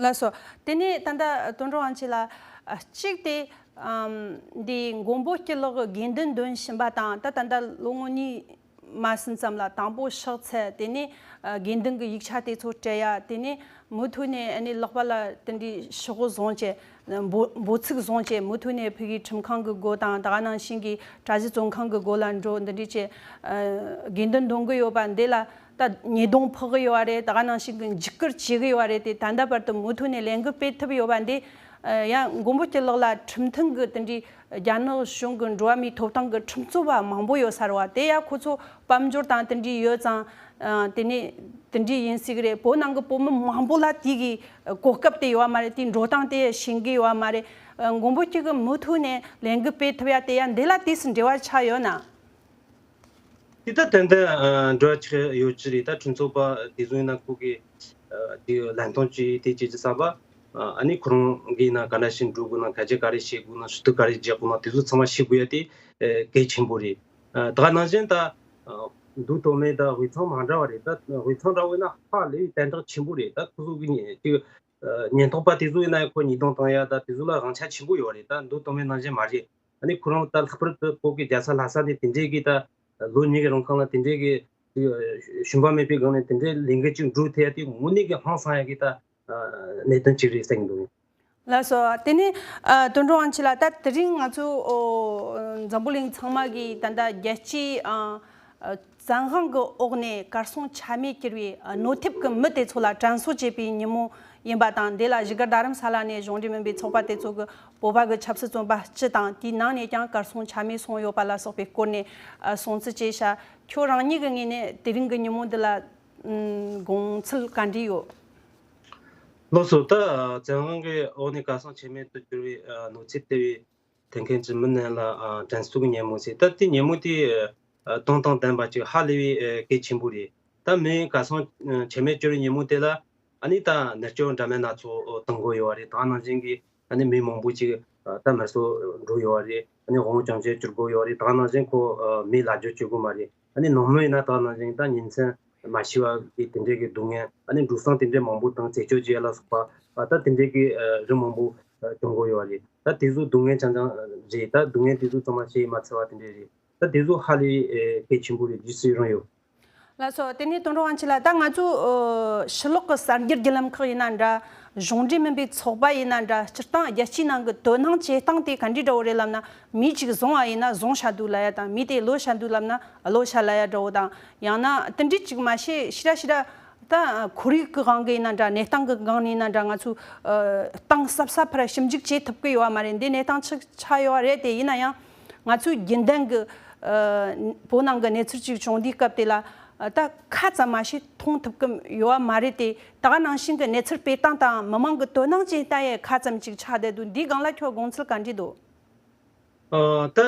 ལགས་སོ། དེ་ནས་ད་ལྟ་དོན་གྲུབ་དབང་ཆེན་ལགས། ཨ། གཅིག་དེ། ཨམ། འདི་མགོན་པོ་སྐྱིད་ལགས་ཀྱི་དགེ་འདུན་འདོན་བཞིན་པ་དང་ད་ད་ལྟ་ལོ་ངོ་གཉིས་མ་ཟིན་ཙམ་ལ་དང་པོ་གཤེགས་ཚར། དེ་ནས་ཨ་དགེ་འདུན་གྱི་ཡིག་ཆ་དེ་ཚོ་སྤྲད་ཡ། དེ་ནས་མུ་མཐུད་ནས་ཨ་ནི་ལག་པ་ལ་དེ་འདྲའི་ཤོག་བུ་བཟུང་བྱས། འབོ་འབོད་ཚིག་བཟུང་བྱས་མུ་མཐུད་ནས་ཕ་གིའི་ཁྲིམས་ཁང་གི་སྒོ་དང་ད་ག་ནང་བཞིན་གྱི་གྲྭ་བཞི་བཙོན་ཁང་གི་སྒོ་ལ་འགྲོ་འདི་འདྲའི་བྱས། ཨ་དགེ་འདུན་འདོན་གི་ཡོད་པ་འདི་ལ་ད་ཉེས་རྡུང་ཕོག་གི་ཡོད་པ་རེད། ད་ག་ནང་བཞིན་གྱི་འཇིགས་སྐུལ་བྱེད་གི་ཡོད་པ་རེད་དེ། ད་ལྟ་བར་དུ་མུ་མཐུད་ནས་ལས་འགུལ་སྤེལ་ཐུབ་ཡོད་པ་འདི། ཨ་ཡང་མགོན་པོ་སྐྱིད་ལགས་ལ་ཁྲིམས་མཐུན་གྱི་དེ་འདྲའི་རྒྱ་ནག་གཞུང་གི་འགྲོ་བ་མིའི་ཐོབ་ཐང་གི་ཁྲིམས་རྩོད་པ་མང་པོ་ཡོད་ས་རེད་བ། དེ་ཡང་ཁོ་ཚོ་དཔལ་འབྱོར་དང་དེ་འདྲའི་ཡོད་ཙང་། ཨ་དེ་ནས་དེ་འདྲའི་ཡིན་སྲིད་གི་རེད། བོད་ནང་གི་བོད་མི་མང་པོ་ལ་དེ་གི་གོ་སྐབས་དེ་ཡོད་པ་མ་རེད། དེའི་འགྲོ་སྟངས་དེ་ཤེས་གི་ཡོད་པ་མ་རེད། ཨ་མགོན་པོ་སྐྱིད་ཀྱིས་མུ་མཐུད་ནས་ལས་འགུལ་སྤེལ་ཐུབ་ཡ་དེ་ཡང་འདི་ལ་དུས་སུ་འབྲེལ་བ་ཆགས་ཡོད་ན། དེ་ད་ཏན་ཏན་ཨ་འབྲེལ་བ་ཆགས་ཡོད་ཀྱི་རེད། ད་ཁྲིམས་རྩོད་པ་དེ་ཚོ་ཡིན་ན་ཁོ་གི་ཨ་དེ་ལན་ཐོང་ཅིག་དེ་བྱེད་ཀྱི་བསམ་པ། ཨ་ནི་ཁོ་རང་གིས་ན་ག་འདྲ་ཞིག་འགྲོ་དགོས་ན། ག་ཅི་ག་རེ་བྱེད་དགོས་ན། ཞུ་གཏུག་ག་རེ་རྒྱག་དགོས་ན། དེ་ཚོ་ཚང་མ་ཤེས་དགོས་ཡ་དེ་ཨ་གལ་ཆེན་པོ་རེད། ཨ་ད་ག་ནང་བཞིན་ད་ཨ་མདོ་སྟོད་སྨད་ད་དབུས་གཙང་མ་འདྲ་བ་རེད། ད་དབུས་གཙང་འདྲ་བོ་ཡིན་ན་ཧ་ལས་པའི་དན་རྟགས་ཆེན་པོ་རེད། ད་ཁོ་ཚོ་གི་ཉེ་ཅིག་ཨ་ཉེན་རྟོག་པ་དེ་ཚོ་ཡིན་ན་ཁོ་ཉེས་རྡུང་བཏང་ཡ་ད་དེ་ཚོ་ལ་དབང་ཆ་ཆེན་པོ་ཡོད་རེད། ད་མདོ་སྟོད་སྨད་ནང་བཞིན་མ་རེད། ཨ་ནི་ཁོ་རང་ད་ལྷག་པར་དུ་བོད་ཀྱི་རྒྱལ་ས་ལྷ་ས་ནས་དེ་འདྲའི་གི་ད་ལོ་གཉིས་ཀྱི་རིང་ཁང་ལ་དེ་འདྲའི་གི་ཞུམ་པ་མེད་པའི་སྒང་ནས་དེ་འདྲའི་ལས་འགུལ་ཅིག་འགྲོ་ཐུབ་ཡ་དེ་དངོས་གནས་ཀྱི་ཧང་སང་ཡ་གི་ད་གནད་དོན་ཅིག་རེད་བསམ་གྱི་འདུག། ལགས་སོ། དེ་ནས་ཨ་དོན་གྲུབ་དབང་ཆེན་ལགས། ད་དེ་རིང་ང་ཚོ་ཨོ་འཛམ་བུ་གླིང་ཚང་མ་གིས་ད་ལྟ་རྒྱལ་སྤྱིའི་ཨ་ཨ་བཙན་དབང་གི་འོག་ནས་གར་སོང་ཆ་མེད་གྱུར་བའི་ཨ་གནོད་ཐེབས་ཀྱི་མི་དེ་ཚོ་ལ་དྲན་གསོ་བྱེད་པའི་ཉིན་མོ་ཡིན་པ་དང་། འདི་ལ་བཞུགས་སྒར་རྡ་རམ་ས་ལ་ནས་གཞུང་འབྲེལ་མིན་པའི་ཚོགས་པ་དེ་ཚོ་གིས་བོད་པ་གི་ཆབ་སྲིད་བཙོན་པ་སྤྱི་དང་དེའི་ནང་ནས་ཀྱང་གར་སོང་ཆ་མེད་སོང་ཡོད་པ་ལ་སོགས་པའི་སྐོར་ནས་ཨ་སྲུང་བརྩི་བྱས་ཤག། ཁྱོད་རང་ཉིད་ཀྱི་ངོས་ནས་དེ་རིང་གི་ཉིན་མོ་འདི་ལ་ཨམ་དགོངས་ཚུལ་ག་འདྲ་ཡོད། ལགས་སོ། ད་བཙན་དབང་གི་འོག་ནས་གར་སོང་ཆ་མེད་དུ་གྱུར་བའི་ཨ་གནོད་འཚེ་ལྟ་བུའི་ཐོན་མཁན་གྱི་མི་རྣམས་ལ་ཨ་དྲན་གསོའི་ཉིན་མོ་ཟེར། ད་དེ་ཉིན་མོ་དེ་ཨ་དོན་དང་ལྡན་པ་ཅིག་ཧ་ལས་པའི་ཨ་གལ་ཆེན་པོ་རེད། ད་མི་གར་སོང་ཨ་ཆ་མེད་གྱུར་བའི་ཉིན་མོ་དེ་ལ་ཨ་ནི་ད་མནར་གཅོད་འདྲ་མིན་སྣ་ཚོགས་ཨ་གཏོང་གི་ཡོད་རེད། ད་ནང་བཞིན་གྱི་ཨ་ནི་མི་མང་པོ་ཅིག་ཨ་ད་མེ་སྲེག་འགྲོ་ཡོད་རེད། ཨ་ནི་དབང་བོ་ཅུང་ཟད་བཅོས་དགོས་ཡོད་རེད། ད་ནང་བཞིན་ཁོ་ཨ་མི་ལ་རྒྱ་བཅོས་དགོས་མ་རེད། ཨ་ནི་ནང་མི་ཡིན་ན་ད་ནང་བཞིན་ད་ཉིན་མཚན་མ་ཤེས་པ་གི་དེ་འདྲའི་གི་སྡུག་བསྔལ། ཨ་ནི་འབྲུ་གསུམ་དེ་འདྲའི་མང་པོ་དང་རྩད་གཅོད་བྱེད་ཡ་ལ་སོགས་པ། ཨ་ད་དེ་འདྲའི་གི་ཨ་རིགས་མང་པོ་ཨ་བྱུང་དགོས་ཡོད་རེད། ད་དེ་ཚོ་སྡུག་བསྔལ་རྐྱང་རྐྱང་རེད། ད་སྡུག་བསྔལ་དེ་ཚོ་ཚང་མ་བཤད་མ་ཚར་བ་དེ་འདྲ་རེད། ད་དེ་ཚོ་ཧ་ལས་ཨེ་གལ་ཆེན་པོ་རེད་ཅེས་ཟེར་རང་ཡོད། ལགས་སོ། དེ་ནས་དོན་གྲུབ་དབང་ཆེན་ལགས། ད་ང་ཚོ་ཨ་ཕྱི་ལོགས་ཀྱི་གསར་འགྱུར་བརྒྱུད་ལམ་ཁག་ཡིན་ན་འདྲ། གཞུང་འབྲེལ་མིན་པའི་ཚོགས་པ་ཡིན་ན་འདྲ། སྤྱིར་བཏང་རྒྱལ་སྤྱིའི་ནང་གི་དོ་སྣང་བྱེད་སྟངས་དེ་ག་འདྲ་འདྲ་བོ་རེད་ལབ་ན། མི་གཅིག་བཟུང་བ་ཡིན་ན་བཟུང་བཞག་འདུག་ལབ་ཡ་དང་། མི་དེ་གློད་བཞག་འདུག་ལབ་ན་གློད་བཞག་ལབ་ཡ་འདྲ་བོ་དང་། ཡང་ན་དེ་འདྲ་ཅིག་མ་བྱེད་ཞེ་དྲག་ཞེ་དྲག་ད་ཁོར་ཡུག་གི་སྒང་གི་ཡིན་ན་འདྲ། གནས་སྟངས་གི་སྒང་ནས་ཡིན་ན་འདྲ། ང་ཚོས་ཨ་གཏིང་ཟབ་ཟབ་ཕར་ཞིབ་འཇུག་བྱེད་ཐུབ་ཀྱི་ཡོད་པ་མ་རེད། འདི་གནས་སྟངས་ཅིག་ཆགས་ཡོད་པ་རེད་དེ། ཡིན་ན་ཡང་ང་ཚོའི་རྒྱུན་ལྡན་གྱི་ཨ་བོད་ནང་གི་གནས་ཚུལ་ཅིག་བྱུང་དུས་སྐབས་དེ་ལ་ཨ་ད་ཁ་ཙམ་མ་ཞིག་མཐོང་ཐུབ་ཀྱི་ཡོད་པ་མ་རེད་དེ། ད་ག་ནང་བཞིན་གྱི་གནས་ཚུལ་སྤེལ་སྟངས་དང་མི་མང་གི་དོ་སྣང་ཅིག་ལྟ་ཡས་ཁ་ཙམ་ཅིག་ཆགས་བསྡད་འདུག། འདིའི་སྒང་ལ་ཁྱོད་དགོངས་ཚུལ་ག་འདྲ་འདུག། ཨ་ད་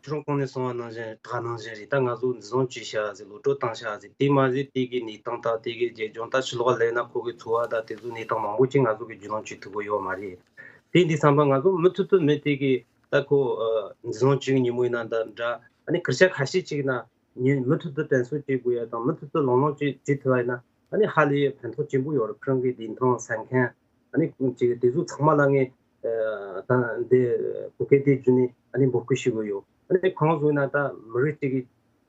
ཁྱོད་རང་གོང་ནས་གསུངས་པ་ནང་བཞིན། ད་ག་ནང་བཞིན་རེད། ད་ང་ཚོ་འཛིན་བཟུང་བྱས་ཤག་ཟེར། གློད་གྲོལ་བཏང་ཤག་ཟེར། དེ་མ་ཟད་དེ་གི་གནས་སྟངས་དང་དེ་གི་རྒྱབ་ལྗོངས། ད་ཕྱི་ལོགས་ལ་སླེབས་ན་ཁོ་གི་འཚོ་བ་དང་དེ་ཚོ་གནས་སྟངས་མང་པོ་ཅིག་ང་ཚོ་གིས་རྒྱུས་ལོན་བྱེད་ཐུབ་ཀྱི་ཡོད་མ་རེད། དེ་འདི་བསམ་པ་ང་ཚོ་མུ་མཐུད་དུ་མི་དེ་གི་ད་ཁོ་ཨ་འཛིན་བཟུང་བྱས་ཉིན་མོ་ཡིན་ན་འདྲ། ཨ་ནི་སྐད་ཆ་ཁ་ཤས་ཅིག་ན་ཉིན་མུ་མཐུད་དུ་དྲན་གསོ་བྱེད་དགོས་ཡ་དང་། མུ་མཐུད་དུ་ལམ་ལྷོང་བྱེད་བྱེད་ཐུབ་པ་ཡིན་ན་ཨ་ནི་ཧ་ལས་ཕན་ཐོགས་ཆེན་པོ་ཡོད་རེད། ཁོ་རང་གི་བདེ་ཐང་ཟ་མཁན། ཨ་ནི་ཅིག་དེ་ཚོ་ཚང་མ་ལ་ངས་ཨ་ད་འདི་བོད་སྐད་དེ་བརྒྱུད་ནས་ཨ་ནི་འབོད་སྐུལ་ཞུ་གི་ཡོད། ཨ་ནི་གང་ཟེར་ན་ད་མི་རིགས་གཅིག་གི་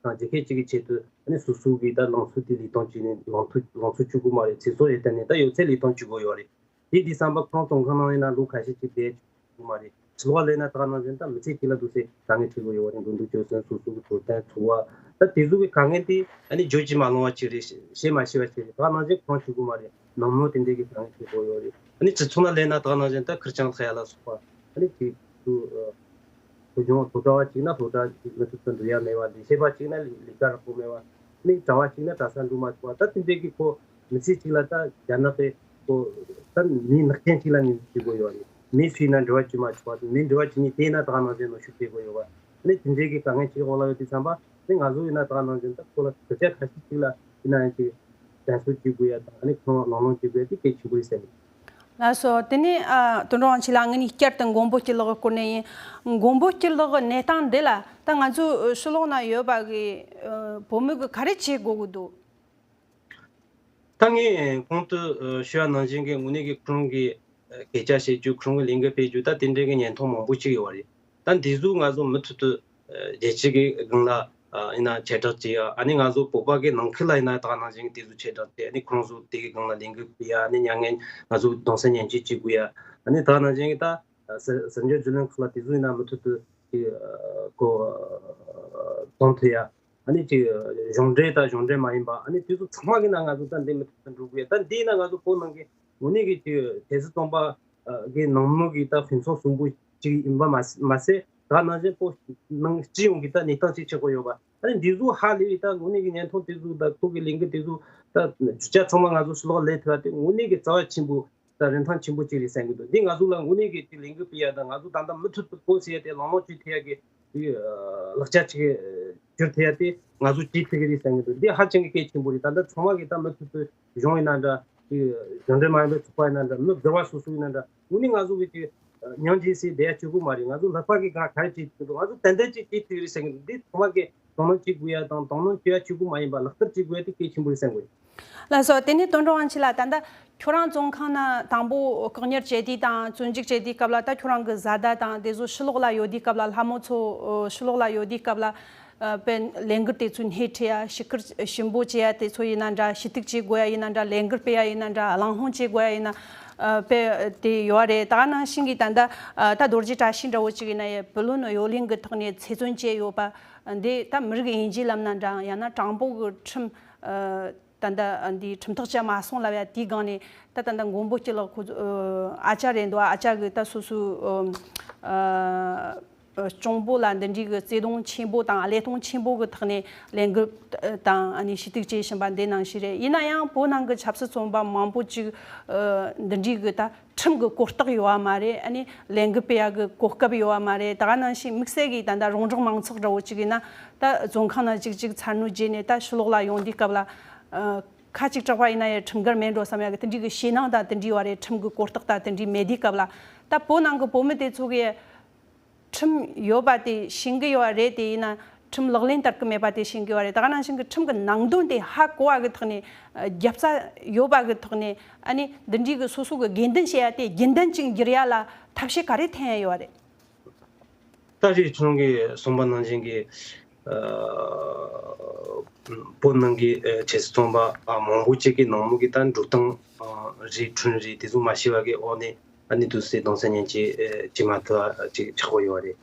དང་རྒྱལ་ཁབ་གཅིག་གི་ཆེད་དུ་ཨ་ནི་སོ་སོ་གི་ད་ལང་ཚོ་དེ་ལུས་སྟོང་བྱས་ནས་ལང་ཚོ་ལང་ཚོ་བཅོལ་དགོས་མ་རེད། ཚེ་སྲོག་ཡོད་དེ་ནས་ད་ཡོད་ཚད་ལུས་སྟོང་བཅོལ་དགོས་ཡོད་རེད། དེ་དེ་བསམ་པ་ཁོང་བཙོན་ཁང་ནང་ཡིན་ན་ལོ་ཁ་ཤས་ཅིག་བསྡད་ཆོག་གི་མ་རེད། ཕྱི་ལོགས་ལ་ཡིན་ན་ད་ག་ནང་བཞིན་ད་མི་ཚེ་གཅིག་ལ་འདུག་སེ་དཀའ་ངལ་འཕྲད་དགོས་ཡོད་རེད། འགྲོ་འདུག་སྤྱོད་གསུམ། སོ་སོ་གི་འཚོ་རྟེན་འཚོ་བ། ད་དེ་ཚོ་གི་དཀའ་ངལ་དེ་ཨ་ནི་བརྗོད་ཀྱིས་མ་ལང་བ་ཅིག་རེད། བཤད་མ་ཤེས་པ་ཅིག་རེད། ད་ག་ནང་བཞིན་ཁོང་བྱེད་དགོས་མ་རེད། ནང་མི་དེ་འདྲས་ཀྱི་དཀའ་ངལ་འཕྲད་དགོས་ཡོད་རེད། ཨ་ནི་སྤྱི་ཚོགས་ནང་ལ་ཡིན་ན་ད་ག་ནང་བཞིན་ད་ཁེར་རྐྱང་ལྷག་ཡ་ལ་སོགས་པ། ཨ་ནི་ཅིག་ཏུ་ཨ་བོད་ལྗོངས་སློབ་གྲྭ་བ་ཅིག་ན་སློབ་གྲྭ་ཅིག་མུ་མཐུད་དུ་འགྲོ་ཡ་མེད་པ། ལས་བྱེད་པ་ཅིག་ན་ལས་ལས་ཀ་ཡག་པོ་མེད་པ། ཨ་ནི་གྲྭ་བ་ཅིག་ན་གྲྭ་ས་འགྲོ་མ་ཐུབ་པ། ད་དེ་འདྲའི་གི་ཁོ་མི་ཚེ་གཅིག་ལ་ད་རྒྱ་ནག་གི་ཁོ་ད་མི་ནག་ཅན་ཅིག་ལ་ངོས་འཛིན་བྱེད་དགོས་ཡོད་རེད། མི་སུ་ཡིན་ན་འབྲེལ་བ་བྱེད་མ་ཆོག་པ་དང་། མི་འབྲེལ་བ་བྱེད་མཁན་དེ་ན་ད་ག་ནང་བཞིན་ནོར་འཁྲུལ་སྤེལ་དགོས་ཡོད་པ། ཨ་ནི་དེ་འདྲའི་གི་དཀའ་ངལ་ཅིག་འོག་ལ་ཡོད་དུས་ཙམ་པ། ཨ་ནི་ང་ཚོ་ཡིན་ན་ད་ག་ནང་བཞིན་ད་ཁོ་ལ་གུས་བཅག་ཁ་ཤས་ཅིག་ལ་ཡིན་ན་ཡང་ཅིག་དྲན་གསོ་བྱེད་དགོས་ཡ་དང་། ཨ་ནི་ཁོང་ལ་གླེང་སློང་བྱེད་དགོས་ཡ་དེ་གལ་ཆེན་པོ་རེད་བསམ་གི། ལགས་སོ། དེ་ནས་ཨ་དོན་གྲུབ་དབང་ཆེན་ལགས། ངས་ནི་བསྐྱར་དུ་མགོན་པོ་སྐྱིད་ལགས་ཀྱི་སྐོར་ནས་ཡིན། མགོན་པོ་སྐྱིད་ལགས་ཀྱི་གནས་སྟངས་འདི་ལ་ད་ང་ཚོའི་ཕྱི་ལོགས་ན་ཡོད་པ་གི་ཨ་བོད་མི་གི་ག་རེ་བྱེད་དགོས་ཀྱི་འདུག་ད་ངས་གོང་དུ་ཨ་ཞུ་བ་ནང་བཞིན་གྱི་དངོས་གནས་ཀྱི་ཁོ་རང་གི་ཨ་སྐད་ཆ་བཤད་རྒྱུ། ཁོ་རང་གི་ལས་འགུལ་སྤེལ་རྒྱུ། ད་དེ་འདྲའི་གི་བརྙན་ཐུང་མང་པོ་ཅིག་ཡོད་པ་རེད། ད་འདི་ཚོ་ང་ཚོ་མུ་མཐུད་དུ་ཨ་རྒྱལ་སྤྱི་གི་སྒང་ལ་ཨ་ཡིན་ན་ཁྱབ་བསྒྲགས་བྱེད་ཡ། ཨ་ནི་ང་ཚོ་བོད་པ་གི་ནང་ཁུལ་ལ་ཡིན་ན་ད་ག་ནང་བཞིན་གྱི་དེ་ཚོ་ཁྱབ་བསྒྲགས་བྱེད། ཨ་ནི་ཁོ་རང་ཚོ་དེ་གི་སྒང་ལ་ལས་འགུལ་སྤེལ་ཡ། ཨ་ནི་མྱ་ངན་ང་ཚོ་གདུང་སེམས་མཉམ་སྐྱེད་བྱེད་དགོས་ཡ། ཨ་ནི་ད་ག་ནང་བཞིན་གྱི་ད་ཨ་གསར་གསར་འགྱུར་བརྒྱུད་ལམ་ཁག་ལ་དེ་ཚོ་ཡིན་ན་མུ་མཐུད་དུ་ཅིག་ཨ་གོ་ཨ་གཏོང་ཐུབ་ཡ། ཨ་ནི་ཅིག་གཞུང་འབྲེལ་དང་གཞུང་འབྲེལ་མ་ཡིན་པ། ཨ་ནི་དེ་ཚོ་ཚང་མ་གི་ནང་ང་ཚོ་ད་འདི་མུ་མཐུད་དུ་འགྲོ་དགོས་ཡ། ད་འདིའི་ནང་ང་ཚོ་བོད་ནང་གི་དངོས་གནས་ཀྱི་ཅིག་ཆབ་སྲིད་བཙོན་པ་ཨ་གི་ནང་མི་གི་ད་ཕུན་ཚོགས་གསུམ་པོ་ཅིག་ཡིན་པ་མ་མ་ཟད། ད་ནང་བཞིན་བོད་ནང་སྤྱི་ཡོངས་ཀྱི་ད་གནས་སྟངས་ཅིག་ཆགས་ཀྱི་ཡོད་པ། ཨ་ནི་འདི་ཚོ་ཧ་ལས་པའི་ད་དངོས་གནས་ཀྱི་བརྙན་ཐུང་དེ་ཚོ་དང་ཁོ་གི་ལས་འགུལ་དེ་ཚོ་ད་བརྒྱུད་བྱ་ཚང་མ་ང་ཚོ་ཕྱི་ལོགས་ལ་སླེབས་ཐུབ་པ་དེ་དངོས་གནས་ཀྱི་རྩ་བ་ཆེན་པོ་དང་རིན་ཐང་ཆེན་པོ་ཅིག་རེད་བསམ་གྱི་འདུག་འདི་ང་ཚོ་ལ་དངོས་གནས་ཀྱི་ཅིག་ལས་འགུལ་སྤེལ་ཡ་དང་། ང་ཚོ་ད་ལྟ་མུ་མཐུད་དུ་བོད་ཟེར་ཡ་དེ་གླེང་སློང་བྱེད་ཐུབ་ཡ་གི་དེ་ལག་ཆ་ཅིག་གྱུར་ཐུབ་ཡ་དེ་ང་ཚོ་བྱེད་ཐུབ་ཀྱི་རེད་བསམ་གྱི་འདུག་འདི་ཧ་ཅང་གི་གལ་ཆེན་པོ་རེད། ད་ལྟ་ཚང་མ་གི་ད་མུ་མཐུད་དུ་གཞུང་ཡིན་ན་འདྲ། དེ་གཞུང་འབྲེལ་མ་ཡིན་པའི་ཚོགས་པ་ཡིན་ན་འདྲ། མི་སྒེར་བ་སོ་སོ་ཡིན་ན་འདྲ། དངོས་གནས་ང་ཚོ་གི་དེ་ཉམས་རྒྱུ་ཟེར་བསྡད་ཡ་བྱེད་དགོས་མ་རེད། ང་ཚོ་ལྷག་པར་གི་ག་ག་རེ་བྱེད་ཐུབ་འདུག་ང་ཚོ་ཏན་ཏན་ཅིག་བྱེད་ཐུབ་ཀྱི་རེད་བསམ་གྱི་འདུག་འདི་ཚང་མ་གི་དོ་སྣང་བྱེད་དགོས་ཡ་དང་། དོ་སྣང་བྱེད་ཡ་གཅིག་པུ་མ་ཡིན་པ་ལག་བསྟར་བྱེད་དགོས་ཡ་དེ་གལ་ཆེན་པོ་རེད་བསམ་གྱི་ཡོད། ལགས་སོ། དེ་ནས་དོན་གྲུབ་དབང་ཆེན་ལགས། ད་ལྟ་ཁྱོད་རང་བཙོན་ཁང་ནང་དང་པོ་བཀག་ཉར་བྱས་དུས་དང་བཙོན་འཇུག་བྱས་དུས་སྐབས་ལ། ད་ཁྱོད་རང་གི་བཟའ་ཟླ་དང་དེ་ཚོ་ཕྱི་ལོགས་ལ་ཡོད་དུས་སྐབས་ལ། ལྷ་མོ་ཚོ་ཕྱི་ལོགས་ལ་ཡོད་དུས་སྐབས་ལ། ཨ་དཔེ་ལས་འགུལ་དེ་ཚོ་སྣེ་ཁྲིད་ཡ། ཞུ་སྐུལ་ཞུ་འབོད་བྱེད་ཡ་དེ་ཚོ་ཡིན་ན་འདྲ། ཞུ་གཏུག་བྱེད་དགོས་ཡ་ཡིན་ན་འདྲ། ལས་འགུལ་སྤེལ་ཡ་ཡིན་ན་འདྲ། གླེང་སློང་བྱེད་དགོས་ཡ་ཡིན་ན། ཨ་དཔེ་དེ་ཡོད་རེད། ད་ག་ནང་བཞིན་གྱི་ད་ལྟ་ཨ་ད་རྡོ་རྗེ་བཀྲ་ཤིས་འདྲ་བོ་ཅིག་ཡིན་ན་ཡང་བུ་ལོན་གཡོ་ལེན་གྱི་ཐོག་ནས་ཚེ་བཙོན་བྱས་ཡོད་པ་འདི། ད་མི་རིགས་དབྱེ་འབྱེད་ལབ་ན་འདྲ། ཡང་ན་དྲང་པོ་གི་ཁྲིམས་ཨ་ད་ལྟ་འདི་ཁྲིམས་ཐག་བཅད་མ་སོང་ལབ་ཡ་དེའི་སྒང་ནས། ད་ད་ལྟ་མགོན་པོ་སྐྱིད་ལགས་ཁོ་ཚོ་ཨ་ཅག་རེད་འདུག་ཨ་ཅག་གི་ད་སོ་སོའི་ཨ་ཨ་གཅུང་པོ་ལ་འདི་འདྲའི་གི་བརྩེ་དུང་ཆེན་པོ་དང་བློས་གཏོང་ཆེན་པོ་གི་ཐོག་ནས་ལས་འགུལ་དང་ཨ་ནི་ཞུ་གཏུག་བྱེད་བཞིན་པ་འདི་ནང་བཞིན་རེད། ཡིན་ན་ཡང་བོད་ནང་གི་ཆབ་སྲིད་བཙོན་པ་མང་པོ་ཅིག་ཨ་འདི་འདྲའི་གི་ད་ཁྲིམས་ཀྱི་གོ་རྟོགས་ཡོད་པ་མ་རེད། ཨ་ནི་ལས་འགུལ་སྤེལ་ཡ་གི་གོ་སྐབས་ཡོད་པ་མ་རེད། ད་ག་ནང་བཞིན་དམིགས་བསལ་གྱིས་ད་ལྟ་རོང་འབྲོག་མང་ཚོགས་འདྲ་བོ་ཅིག་ཡིན་ན། ད་བཙོན་ཁང་ནང་ཅིག་ཅིག་འཚར་གནོད་བྱས་ནས་ད་ཕྱི་ལོགས་ལ་ཡོང་དུས་སྐབས་ལ། ཨ་ཁ་ཅིག་གྲགས་པ་ཡིན་ན་ཡང་ཁྲིམས་འགལ་མེད་འགྲོ་བསམ་ཡ་གི་དེ་འདྲའི་གི་ཞེད་སྣང་དང་དེ་འདྲའི་ཡོད་རེད། ཁྲིམས་ཀྱི་གོ་རྟོགས་དང་དེ་འདྲའི་མེད་དུས་སྐབས་ལ། ད་བོད་ནང་གི་བོད་མི་དེ་ཚོ་གིས་ཁྲིམས་ཡོད་པ་དེ་ཤེས་ཀྱི་ཡོད་རེད། དེ་ཡིན་ན་ཁྲིམས་ལག་ལེན་བསྟར་གྱི་མེད་པ་དེ་ཤེས་ཀྱི་ཡོད་རེད། ད་ག་ནང་བཞིན་གྱི་ཁྲིམས་ཀྱི་ནང་དོན་དེ་ཧ་གོ་བ་གི་ཐོག་ནས། ཨ་རྒྱབ་རྩ་ཡོད་པ་གི་ཐོག་ནས། ཨ་ནི་འདི་འདྲའི་གི་སོ་སོ་གི་དགོས་འདུན་བཤད་ཡ་དེ་རྒྱུན་ལྡན་ཅིག་འགྱུར་ཡ་ལ་ཐབས་ཤེས་ག་རེ་འཐེན་ཡ་ཡོད་རེད། ད་རེས་ཁྱོད་རང་གིས་གསུངས་པ་ནང་བཞིན་གྱི་ཨ་བོད་ནང་གི་ཨ་ཆབ་སྲིད་བཙོན་པ་ཨ་མང་པོ་ཅིག་གི་ནང་མི་གི་ད་འགྲོ་སྟངས་ཨ་རེད། ཁྲིམས་རེད། དེ་ཚོ་མ་ཤེས་པ་གི་འོག་ནས་ཨ་ནི་དུས་སུ་གདུང་སེམས་མཉམ་སྐྱེད་ཨ་བྱེད་མ་ཐུབ་པ་ཅིག་ཆགས་ཀྱི་ཡོད་རེད།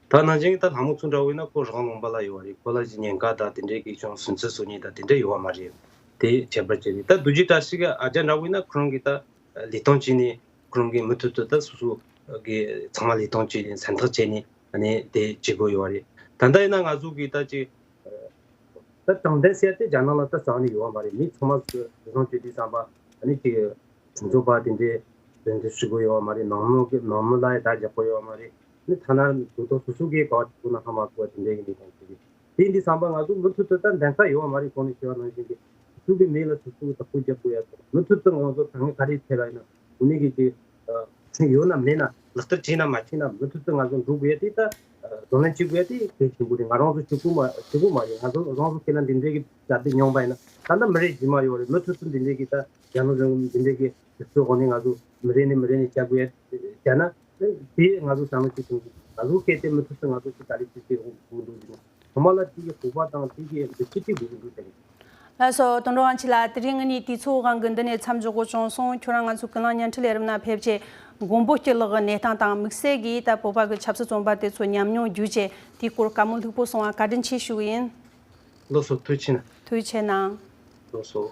ད་ནང་བཞིན་གྱི་ད་ལྷ་མོ་ཚོ་འདྲ་བོ་ཡིན་ན་ཁོ་རང་ལུང་པ་ལ་ཡོད་རེད། ཁོ་ལ་ཅིག་ཉེན་ཁ་དང་དེ་འདྲའི་གི་ཅུང་སུན་གཙེར་བཟོ་མཁན་དང་དེ་འདྲ་ཡོད་པ་མ་རེད། དེ་ཁྱད་པར་ཅིག་རེད། ད་རྡོ་རྗེ་བཀྲ་ཤིས་ཀྱི་ཨ་ཅག་འདྲ་བོ་ཡིན་ན་ཁོ་རང་གིས་ད་ལས་སྟངས་བྱས་ནས། ཁོ་རང་གིས་མུ་མཐུད་དུ་ད་སོ་སོ་གི་ཚང་མ་ལས་སྟངས་བྱས་ནས་སེམས་ཐག་བཅད་ནས་ཨ་ནི་དེ་བྱེད་དགོས་ཡོད་རེད། ད་ལྟ་ཡིན་ན་ང་ཚོ་གིས་ད་ཅིག་ད་དྲང་བདེན་ཟེར་ཏེ་རྒྱ་ནག་ལ་ད་རྩ་བ་ནས་ཡོད་པ་མ་རེད། མི་ཚང་མ་སུ་རེ་ཟུང་བྱེད་དུས་ཙམ་པ་ཨ་ནི་ཅིག་ཁྲིམས་རྩོད་པ་དེ་འདྲའི་གདན་འདྲེན་ཞུ་དགོས་ཡོད་པ་མ་རེད། ནང་མི་གི་ནང་མི་ལ་ཡ་ད་རྒྱག་དགོས་ཡོད་པ་མ་རེད། ནི་ཐ་ན་དུ་ཐོག་སོ་སོ་གི་ག་བ་ཐུག་ན་ཧ་མ་གོ་བ་དེ་འདྲའི་གི་ལས་དོན་བྱེད་ཀྱི། དེ་འདི་བསམ་པ་ང་ཚོ་མུ་མཐུད་དུ་ད་འདང་ཁ་ཡོད་པ་མ་རེད། གོང་ནས་ཞུས་པ་ནང་བཞིན་གྱི་སོ་སོ་གི་མི་ལ་སོ་སོ་གི་བདག་པོ་རྒྱག་དགོས་ཡ་དང་། མུ་མཐུད་དུ་ང་ཚོ་དཀའ་ངལ་ག་རེ་འཕྲད་པ་ཡིན་ན་དངོས་གནས་ཀྱི་ཅིག་ཁྲིམས་ཡོད་ན་མེད་ན་ལག་བསྟར་བྱས་ན་མ་བྱས་ན་མུ་མཐུད་དུ་ང་ཚོ་འགྲོ་དགོས་ཡ་དེ་ད་གདོང་ལེན་བྱེད་དགོས་ཡ་དེ་གལ་ཆེན་པོ་རེད། ང་རང་ཚོ་གཅིག་པུ་མ་གཅིག་པུ་མ་རེད། ང་ཚོ་རང་ཚོ་ཁས་ལ་འདི་འདྲའི་གི་གྲ་སྒྲིག་མྱོང་པ་ཡིན་ན། ད་ལྟ་མི་རེ་རྗེས་མ་ཡོད་རེད། མུ་མཐུད་དུ་འདི་འདྲའི་གི་ད་རྒྱ་ནག་གཞུང་འདི་འདྲའི་གི་དུས་ཚོད་འོག་ནས་ང་ཚོ་མི་རེ་ནས་མི་རེ་ནས་བྱ་དགོས་ཡ་བྱས་ན། དེ་ང་ཚོ་བསམ་བློ་ཅིག་གཏོང་དགོས། ང་ཚོ་སྐད་དེ་མུ་མཐུད་དུ་ང་ཚོ་ཅིག་ག་ལེ་ཅིག་ཅིག་འོང་འདུག་ཟེར་ན། ཚང་མ་ལ་དེ་གི་དགོས་པ་དང་དེ་གི་འདུ་ཤེས་ཅིག་དགོས་ཀྱི་འདུག་ཟེར། ལགས་སོ། དོན་གྲུབ་དབང་ཆེན་ལགས། དེ་རིང་ངེད་གཉིས་དུས་ཚོད་དབང་གིས་འདི་ནས་མཚམས་འཇོག་དགོས་བྱུང་སོང་། ཁྱོད་རང་ང་ཚོའི་ཀུན་གླེང་བརྙན་འཕྲིན་ལས་རིམ་ནང་ཕེབས་བྱས་མགོན་པོ་སྐྱིད་ལགས་ཀྱི་གནས་སྟངས་དང་དམིགས་བསལ་གྱིས་ད་བོད་པ་གི་ཆབ་སྲིད་བཙོན་པ་དེ་ཚོ་ཉམས་མྱོང་བརྒྱུད་བྱས་དེའི་སྐོར་བཀའ་མོལ་ལྷུག་པོ་གསུངས་པ་བཀའ་དྲིན་ཆེ་ཞུ་གི་ཡིན། ལགས་སོ། ཐུགས་རྗེ་ཆེ་གནང་། ཐུགས་རྗེ་ཆེ་གནང་། ལགས་སོ།